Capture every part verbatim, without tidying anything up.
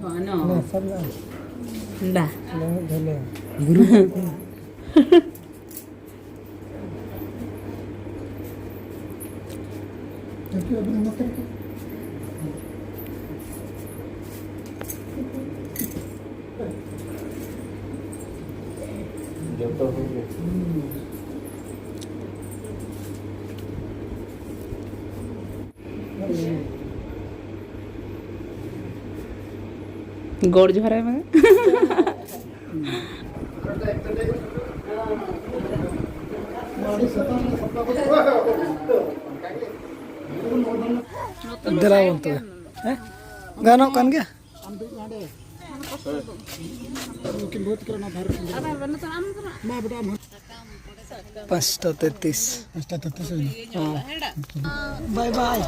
ᱦᱚᱸ, ᱱᱚ᱾ ᱞᱮ ᱥᱟᱵ ᱞᱮᱜᱼᱟ᱾ ᱫᱟ᱾ ᱞᱮ ᱢᱤᱫ ᱫᱷᱟᱣ ᱞᱮ᱾ ᱡᱚᱛᱚ ᱦᱚᱲ ᱜᱮ᱾ ᱜᱚᱰ ᱡᱚᱦᱟᱨᱟᱭ ᱢᱮ᱾ ᱫᱮᱞᱟ ᱵᱚᱱ ᱛᱚᱵᱮ᱾ ᱦᱮᱸ? ᱜᱟᱱᱚᱜ ᱠᱟᱱ ᱜᱮᱭᱟ᱾ ᱯᱟᱸᱪᱴᱟ ᱛᱮᱛᱨᱤᱥ᱾ ᱯᱟᱸᱪᱴᱟ ᱛᱮᱛᱨᱤᱥ ᱦᱩᱭᱱᱟ᱾ ᱦᱚᱸ᱾ ᱵᱟᱭ ᱵᱟᱭ᱾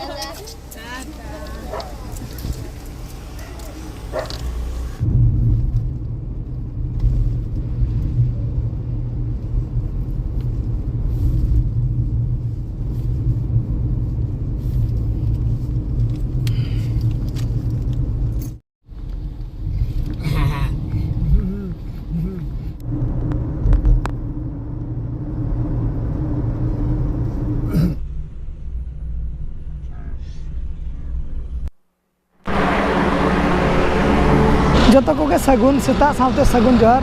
ᱡᱚᱛᱚ ᱠᱚᱜᱮ ᱥᱟᱹᱜᱩᱱ ᱥᱮᱛᱟᱜ ᱥᱟᱶᱛᱮ ᱥᱟᱹᱜᱩᱱ ᱡᱚᱦᱟᱨ᱾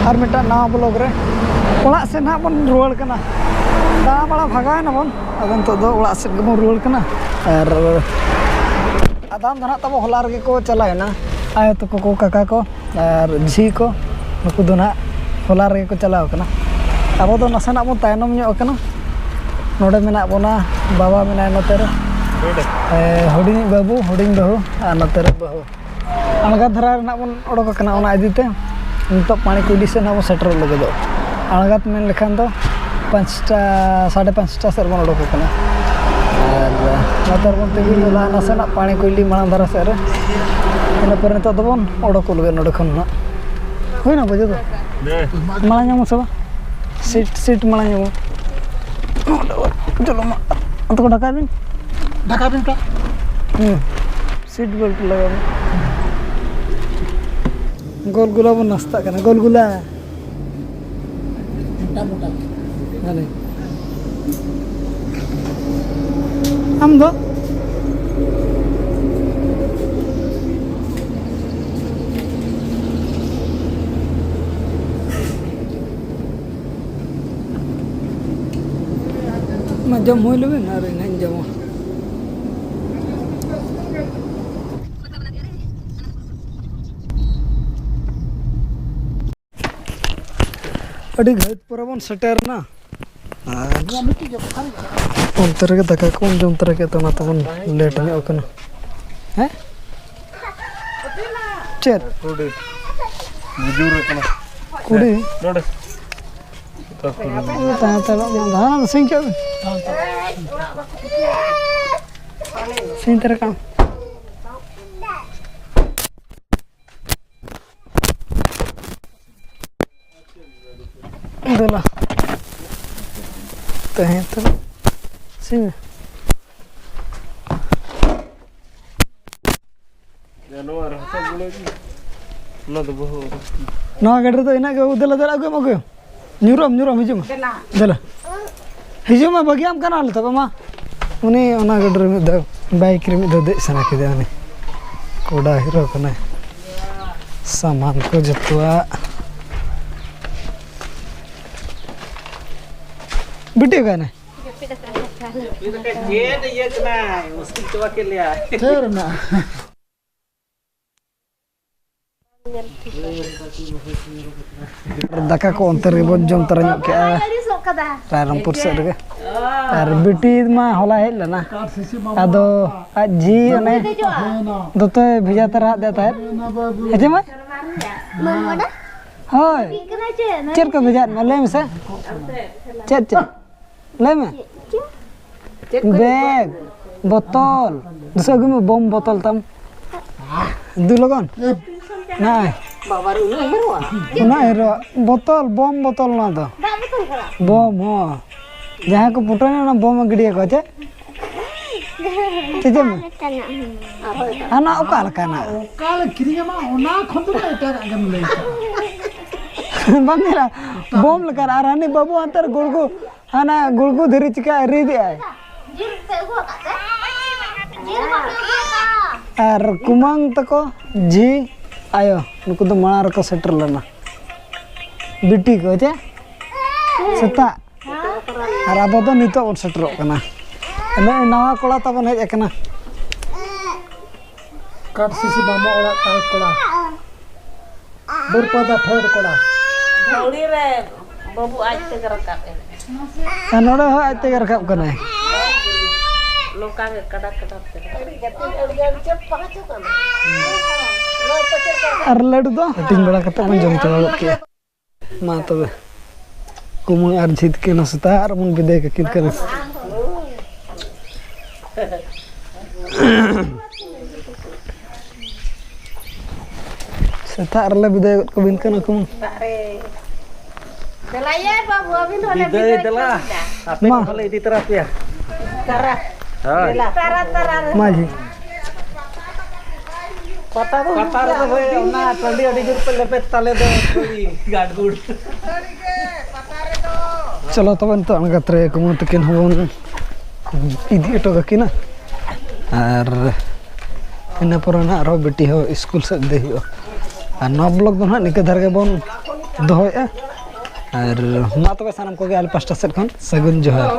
ᱟᱨ ᱢᱤᱫᱴᱟᱝ ᱱᱟᱣᱟ vlog ᱨᱮ ᱚᱲᱟᱜ ᱥᱮᱫ ᱱᱟᱦᱟᱜ ᱵᱚᱱ ᱨᱩᱣᱟᱹᱲ ᱠᱟᱱᱟ᱾ ᱫᱟᱬᱟ ᱵᱟᱲᱟ ᱵᱷᱟᱜᱟᱣ ᱮᱱᱟᱵᱚᱱ, ᱟᱫᱚ ᱱᱤᱛᱚᱜ ᱫᱚ ᱚᱲᱟᱜ ᱥᱮᱫ ᱜᱮᱵᱚᱱ ᱨᱩᱣᱟᱹᱲ ᱠᱟᱱᱟ᱾ ᱟᱨ ᱟᱫᱟᱢ ᱫᱚ ᱱᱟᱦᱟᱜ ᱛᱟᱵᱚ ᱦᱚᱞᱟ ᱨᱮᱜᱮ ᱠᱚ ᱪᱟᱞᱟᱣ ᱮᱱᱟ, ᱟᱭᱳ ᱛᱟᱠᱚ ᱠᱚ, ᱠᱟᱠᱟ ᱠᱚ ᱟᱨ ᱡᱷᱤ ᱠᱚ, ᱱᱩᱠᱩ ᱫᱚ ᱱᱟᱦᱟᱜ ᱦᱚᱞᱟ ᱨᱮᱜᱮ ᱠᱚ ᱪᱟᱞᱟᱣ ᱠᱟᱱᱟ᱾ ᱟᱵᱚ ᱫᱚ ᱱᱟᱥᱮᱱᱟᱜ ᱵᱚᱱ ᱛᱟᱭᱱᱚᱢ ᱧᱚᱜ ᱠᱟᱱᱟ᱾ ᱱᱚᱰᱮ ᱢᱮᱱᱟᱜ ᱵᱚᱱᱟ, ᱵᱟᱵᱟ ᱢᱮᱱᱟᱭᱟ ᱱᱚᱛᱮ ᱨᱮ, ᱮ, ᱦᱩᱰᱤᱧᱤᱡ ᱵᱟᱹᱵᱩ, ᱦᱩᱰᱤᱧ ᱵᱟᱹᱦᱩ ᱟᱨ ᱱᱚᱛᱮ ᱨᱮ ᱵᱟᱹᱦᱩ᱾ ᱟᱬᱜᱟᱛ ᱫᱷᱟᱨᱟ ᱨᱮ ᱱᱟᱦᱟᱜ ᱵᱚᱱ ᱚᱰᱚᱠ ᱟᱠᱟᱱᱟ, ᱚᱱᱟ ᱤᱫᱤ ᱛᱮ ᱱᱤᱛᱚᱜ ᱯᱟᱹᱬᱤ ᱠᱩᱭᱞᱤ ᱥᱮᱫ ᱱᱟᱦᱟᱜ ᱵᱚᱱ ᱥᱮᱴᱮᱨᱚᱜ ᱞᱟᱹᱜᱤᱫᱚᱜ᱾ ᱟᱬᱜᱟᱛ ᱢᱮᱱ ᱞᱮᱠᱷᱟᱱ ᱫᱚ ᱯᱟᱸᱪᱴᱟ, ᱥᱟᱲᱮ ᱯᱟᱸᱪᱴᱟ ᱥᱮᱫ ᱵᱚᱱ ᱚᱰᱚᱠ ᱟᱠᱟᱱᱟ᱾ ᱟᱨ ᱱᱚᱛᱮ ᱨᱮᱵᱚᱱ ᱛᱤᱸᱜᱩ ᱧᱚᱜ ᱞᱮᱱᱟ ᱱᱟᱥᱮᱱᱟᱜ ᱯᱟᱹᱬᱤ ᱠᱩᱭᱞᱤ ᱢᱟᱲᱟᱝ ᱫᱷᱟᱨᱟ ᱥᱮᱫ ᱨᱮ᱾ ᱤᱱᱟᱹ ᱯᱚᱨᱮ ᱱᱤᱛᱚᱜ ᱫᱚᱵᱚᱱ ᱚᱰᱚᱠᱚᱜ ᱞᱟᱹᱜᱤᱫ ᱱᱚᱰᱮ ᱠᱷᱚᱱ ᱱᱟᱦᱟᱜ᱾ ᱦᱩᱭᱱᱟ ᱵᱩᱡᱷᱟᱹᱣ ᱫᱚ? ᱢᱟᱲᱟᱝ ᱧᱟᱢᱚᱜ ᱥᱮ ᱵᱟᱝ? ᱥᱤᱴ, ᱥᱤᱴ ᱢᱟᱲᱟᱝ ᱧᱟᱢᱚᱜ᱾ ᱪᱚᱞᱚ ᱢᱟ, ᱚᱱᱛᱮ ᱠᱚ ᱰᱷᱟᱠᱟᱭ ᱵᱤᱱ᱾ ᱰᱷᱟᱠᱟᱭ ᱵᱤᱱ ᱛᱚ᱾ ᱦᱩᱸ᱾ ᱥᱤᱴ ᱵᱮᱞᱴ ᱞᱟᱜᱟᱣ ᱢᱮ᱾ ᱜᱳᱞ ᱜᱩᱞᱟ ᱵᱚᱱ ᱱᱟᱥᱛᱟᱜ ᱠᱟᱱᱟ, ᱜᱳᱞ ᱜᱩᱞᱟ᱾ ᱦᱟᱱᱮ᱾ ᱟᱢ ᱫᱚ? ᱢᱟ ᱡᱚᱢ ᱦᱩᱭ ᱞᱮᱢᱮ, ᱟᱨ ᱤᱧ ᱦᱟᱸᱜ ᱤᱧ ᱡᱚᱢᱟ᱾ ᱟᱹᱰᱤ ᱜᱷᱟᱹᱲᱤᱡ ᱯᱚᱨᱮ ᱵᱚᱱ ᱥᱮᱴᱮᱨ ᱮᱱᱟ᱾ ᱟᱨ ᱚᱱᱛᱮ ᱨᱮᱜᱮ ᱫᱟᱠᱟ ᱠᱚᱵᱚᱱ ᱡᱚᱢ ᱛᱚᱨᱟ ᱠᱮᱫ ᱛᱮ, ᱚᱱᱟ ᱛᱮᱵᱚᱱ ᱞᱮᱴ ᱧᱚᱜ ᱠᱟᱱᱟ᱾ ᱦᱮᱸ? ᱪᱮᱫ? ᱠᱩᱰᱤ᱾ ᱵᱩᱡᱩᱨ ᱠᱟᱱᱟ᱾ ᱠᱩᱰᱤ? ᱱᱚᱰᱮ᱾ ᱛᱟᱦᱮᱸ ᱦᱟᱛᱟᱲᱚᱜ ᱢᱟ, ᱫᱷᱟᱨᱟ ᱫᱚ ᱥᱤᱧ ᱠᱟᱜ ᱢᱮ᱾ ᱥᱤᱧ ᱛᱟᱨᱟ ᱠᱟᱜ ᱢᱮ᱾ ᱫᱮᱞᱟ᱾ ᱛᱟᱦᱮᱸ ᱛᱚ᱾ ᱥᱤᱧ ᱢᱮ᱾ ᱡᱟᱱᱣᱟᱨ ᱦᱟᱥᱟ ᱵᱩᱞᱟᱹᱣ ᱜᱮ᱾ ᱚᱱᱟ ᱫᱚ ᱵᱚᱦᱚᱜ ᱨᱮ᱾ ᱱᱚᱣᱟ ᱜᱟᱹᱰᱤ ᱨᱮᱫᱚ ᱤᱱᱟᱹᱜ ᱜᱮ, ᱫᱮᱞᱟ, ᱫᱮᱞᱟ, ᱟᱹᱜᱩᱭᱟᱢ, ᱟᱹᱜᱩᱭᱟᱢ᱾ ᱧᱩᱨᱩᱜ ᱟᱢ, ᱧᱩᱨᱩᱜ ᱟᱢ, ᱦᱤᱡᱩᱜ ᱢᱮ᱾ ᱫᱮᱞᱟ᱾ ᱫᱮᱞᱟ᱾ ᱦᱤᱡᱩᱜ ᱢᱮ, ᱵᱟᱹᱜᱤᱭᱟᱢ ᱠᱟᱱᱟ ᱞᱮ ᱛᱚᱵᱮ ᱢᱟ᱾ ᱩᱱᱤ ᱚᱱᱟ ᱜᱟᱹᱰᱤ ᱨᱮ ᱢᱤᱫ ᱫᱷᱟᱣ, ᱵᱟᱭᱤᱠ ᱨᱮ ᱢᱤᱫ ᱫᱷᱟᱣ ᱫᱮᱡ ᱥᱟᱱᱟ ᱠᱮᱫᱮᱭᱟ ᱩᱱᱤ᱾ ᱠᱚᱰᱟ ᱦᱤᱨᱳ ᱠᱟᱱᱟᱭ᱾ ᱥᱟᱢᱟᱱ ᱠᱚ ᱡᱚᱛᱚᱣᱟᱜ᱾ ᱵᱤᱴᱤ ᱚᱠᱟᱭ ᱱᱟᱭ? ᱪᱮᱫ ᱤᱭᱟᱹ ᱠᱟᱱᱟᱭ, ᱢᱩᱥᱠᱤᱞ ᱪᱟᱵᱟ ᱠᱮᱫ ᱞᱮᱭᱟ᱾ ᱪᱮᱫ ᱨᱮᱱᱟᱜ? ᱫᱟᱠᱟ ᱠᱚ ᱚᱱᱛᱮ ᱨᱮᱜᱮ ᱵᱚᱱ ᱡᱚᱢ ᱛᱚᱨᱟ ᱧᱚᱜ ᱠᱮᱜᱼᱟ᱾ ᱨᱟᱭᱨᱚᱝᱯᱩᱨ ᱥᱮᱫ ᱨᱮᱜᱮ᱾ ᱟᱨ ᱵᱤᱴᱤ ᱢᱟ ᱦᱚᱞᱟ ᱦᱮᱡ ᱞᱮᱱᱟ᱾ ᱟᱫᱚ ᱟᱡ ᱡᱷᱤ ᱚᱱᱮ ᱫᱚᱛᱚᱭ ᱵᱷᱮᱡᱟ ᱛᱟᱨᱟ ᱟᱫᱮ ᱛᱟᱦᱮᱸᱫ᱾ ᱦᱮᱸ ᱪᱮ ᱢᱟᱹᱭ? ᱦᱳᱭ᱾ ᱪᱮᱫ ᱠᱚ ᱵᱷᱮᱡᱟᱭᱮᱫ ᱢᱮ? ᱞᱟᱹᱭ ᱢᱮᱥᱮ᱾ ᱪᱮᱫ, ᱪᱮᱫ? ᱞᱟᱹᱭ ᱢᱮ᱾ ᱪᱮᱫ ᱠᱚ? ᱵᱮᱜᱽ, ᱵᱚᱛᱚᱞ, ᱫᱩᱥᱨᱟ ᱟᱹᱜᱩᱭ ᱢᱮ, ᱵᱳᱢ ᱵᱚᱛᱚᱞ ᱛᱟᱢ᱾ ᱫᱩ ᱞᱚᱜᱚᱱ᱾ ᱱᱟᱭ᱾ ᱵᱟᱵᱟ ᱨᱮ, ᱩᱱᱟᱹᱜ ᱦᱮᱨᱚᱜᱼᱟ? ᱩᱱᱟᱹᱜ ᱦᱮᱨᱚᱜ᱾ ᱵᱚᱛᱚᱞ, ᱵᱳᱢ ᱵᱚᱛᱚᱞ ᱱᱚᱣᱟ ᱫᱚ᱾ ᱫᱟᱜ ᱵᱚᱛᱚᱞ ᱠᱟᱱᱟ? ᱵᱳᱢ, ᱦᱚᱸ᱾ ᱡᱟᱦᱟᱸᱭ ᱠᱚ ᱯᱩᱴᱟᱹᱱᱟ, ᱚᱱᱟ ᱵᱳᱢ ᱮ ᱜᱤᱰᱤᱭᱟᱠᱚᱣᱟ, ᱪᱮ? ᱪᱮᱫ ᱮᱢ? ᱞᱮᱠᱟᱱᱟᱜ ᱦᱩᱱᱟᱹᱝ᱾ ᱦᱟᱱᱟ ᱚᱠᱟ ᱞᱮᱠᱟᱱᱟᱜ? ᱚᱠᱟ ᱞᱮ ᱠᱤᱨᱤᱧ ᱟᱢᱟ, ᱚᱱᱟ ᱠᱷᱚᱱ ᱫᱚ ᱮᱴᱟᱜᱟᱜ ᱜᱮᱢ ᱞᱟᱹᱭ ᱠᱟᱜᱼᱟ᱾ ᱵᱟᱢ ᱧᱮᱞᱟ? ᱵᱚᱢ ᱞᱮᱠᱟ᱾ ᱟᱨ ᱦᱟᱹᱱᱤ ᱵᱟᱹᱵᱩ ᱦᱟᱱᱛᱮ ᱨᱮ ᱜᱩᱲᱜᱩ, ᱦᱟᱱᱟ ᱜᱩᱲᱜᱩ ᱫᱷᱤᱨᱤ ᱪᱤᱠᱟ ᱨᱤᱫ ᱮᱜᱼᱟᱭ᱾ ᱡᱤᱞ ᱛᱮ ᱟᱹᱜᱩ ᱟᱠᱟᱫ ᱛᱮ? ᱡᱤᱞ ᱵᱟᱯᱮ ᱩᱛᱩ ᱟᱠᱟᱫ? ᱟᱨ ᱠᱩᱢᱟᱹᱝ ᱛᱟᱠᱚ ᱡᱷᱤ ᱟᱭᱳ, ᱱᱩᱠᱩ ᱫᱚ ᱢᱟᱲᱟᱝ ᱨᱮᱠᱚ ᱥᱮᱴᱮᱨ ᱞᱮᱱᱟ᱾ ᱵᱤᱴᱤ ᱠᱚ ᱪᱮ? ᱥᱮᱛᱟᱜ᱾ ᱟᱨ ᱟᱵᱚ ᱫᱚ ᱱᱤᱛᱚᱜ ᱵᱚᱱ ᱥᱮᱴᱮᱨᱚᱜ ᱠᱟᱱᱟ᱾ ᱱᱚᱜᱼᱚᱭ ᱱᱟᱣᱟ ᱠᱚᱲᱟ ᱛᱟᱵᱚᱱ ᱦᱮᱡ ᱟᱠᱟᱱᱟ᱾ ᱠᱟᱴ ᱥᱤᱥᱤ ᱢᱟᱢᱟ ᱚᱲᱟᱜ ᱛᱟᱭ ᱠᱚᱲᱟ᱾ ᱵᱩᱨᱯᱟᱫᱟ ᱯᱷᱮᱰ ᱠᱚᱲᱟ᱾ ᱫᱷᱟᱹᱣᱲᱤ ᱨᱮ ᱵᱟᱹᱵᱩ ᱟᱡ ᱛᱮᱜᱮ ᱨᱟᱠᱟᱵ ᱮᱱ᱾ ᱟᱨ ᱱᱚᱰᱮ ᱦᱚᱸ ᱟᱡ ᱛᱮᱜᱮ ᱨᱟᱠᱟᱵ ᱠᱟᱱᱟᱭ᱾ ᱱᱚᱝᱠᱟ ᱜᱮ ᱠᱟᱰᱟ ᱠᱟᱰᱟ ᱛᱮ᱾ ᱟᱨ ᱞᱟᱹᱰᱩ ᱫᱚ ᱦᱟᱹᱴᱤᱧ ᱵᱟᱲᱟ ᱠᱟᱛᱮ ᱵᱚᱱ ᱡᱚᱢ ᱪᱟᱵᱟ ᱜᱚᱫ ᱠᱮᱜᱼᱟ᱾ ᱢᱟ ᱛᱚᱵᱮ, ᱠᱩᱢᱟᱹᱝ ᱟᱨ ᱡᱷᱤ ᱛᱟᱹᱠᱤᱱ ᱦᱚᱸ ᱥᱮᱛᱟᱜ ᱨᱮᱵᱚᱱ ᱵᱤᱫᱟᱹᱭ ᱠᱟᱹᱠᱤᱱ ᱠᱟᱱᱟ᱾ ᱥᱮᱛᱟᱜ ᱨᱮᱞᱮ ᱵᱤᱫᱟᱹᱭ ᱜᱚᱫ ᱠᱟᱹᱵᱤᱱ ᱠᱟᱱᱟ, ᱠᱩᱢᱟᱹᱝ᱾ ᱥᱮᱛᱟᱜ ᱨᱮ᱾ ᱫᱮᱞᱟ ᱭᱟ ᱵᱟᱹᱵᱩ, ᱟᱹᱵᱤᱱ ᱦᱚᱸ ᱞᱮ ᱵᱤᱫᱟᱹᱭ ᱵᱤᱫᱟᱹᱭ ᱫᱮᱞᱟ᱾ ᱠᱟᱹᱵᱤᱱᱟ᱾ ᱟᱯᱮ ᱢᱟ᱾ ᱠᱚᱦᱚᱸ ᱞᱮ ᱤᱫᱤ ᱛᱚᱨᱟ ᱯᱮᱭᱟ᱾ ᱛᱟᱨᱟ᱾ ᱦᱳᱭ᱾ ᱛᱟᱨᱟ, ᱛᱟᱨᱟ ᱨᱮ᱾ ᱢᱟᱹᱡᱷᱤ᱾ ᱯᱟᱛᱟ ᱫᱚ ᱯᱟᱛᱟ ᱦᱩᱭᱩᱜ ᱨᱮᱫᱚ ᱠᱟᱱᱟ, ᱦᱳᱭ, ᱦᱩᱰᱤᱧ ᱚᱱᱟ ᱦᱩᱰᱤᱧ ᱴᱟᱺᱰᱤ ᱟᱹᱰᱤ ᱡᱳᱨ ᱯᱮ ᱞᱮᱵᱮᱫ ᱛᱟᱞᱮ ᱫᱚ, ᱠᱩᱲᱤ ᱜᱟᱰᱜᱩᱲ᱾ ᱪᱚᱞᱚ ᱛᱚᱵᱮ ᱱᱤᱛᱚᱜ ᱟᱬᱜᱟᱛ ᱨᱮ ᱠᱩᱢᱟᱹᱝ ᱛᱟᱹᱠᱤᱱ ᱦᱚᱸᱵᱚᱱ ᱤᱫᱤ ᱦᱚᱴᱚ ᱠᱟᱹᱠᱤᱱᱟ᱾ ᱟᱨ ᱤᱱᱟᱹ ᱯᱚᱨᱮ ᱱᱟᱦᱟᱜ ᱟᱨᱦᱚᱸ ᱵᱤᱴᱤ ᱦᱚᱸ ᱥᱠᱩᱞ ᱥᱮᱫ ᱤᱫᱤ ᱦᱩᱭᱩᱜᱼᱟ᱾ ᱟᱨ ᱱᱚᱣᱟ vlog ᱫᱚ ᱱᱟᱦᱟᱜ ᱱᱤᱝᱠᱟᱹ ᱫᱷᱟᱨᱟ ᱜᱮᱵᱚᱱ ᱫᱚᱦᱚᱭᱮᱫᱼᱟ᱾ ᱟᱨ ᱢᱟ ᱛᱚᱵᱮ ᱥᱟᱱᱟᱢ ᱠᱚᱜᱮ ᱟᱞᱮ ᱯᱟᱥᱴᱟ ᱥᱮᱫ ᱠᱷᱚᱱ ᱥᱟᱹᱜᱩᱱ ᱡᱚᱦᱟᱨ᱾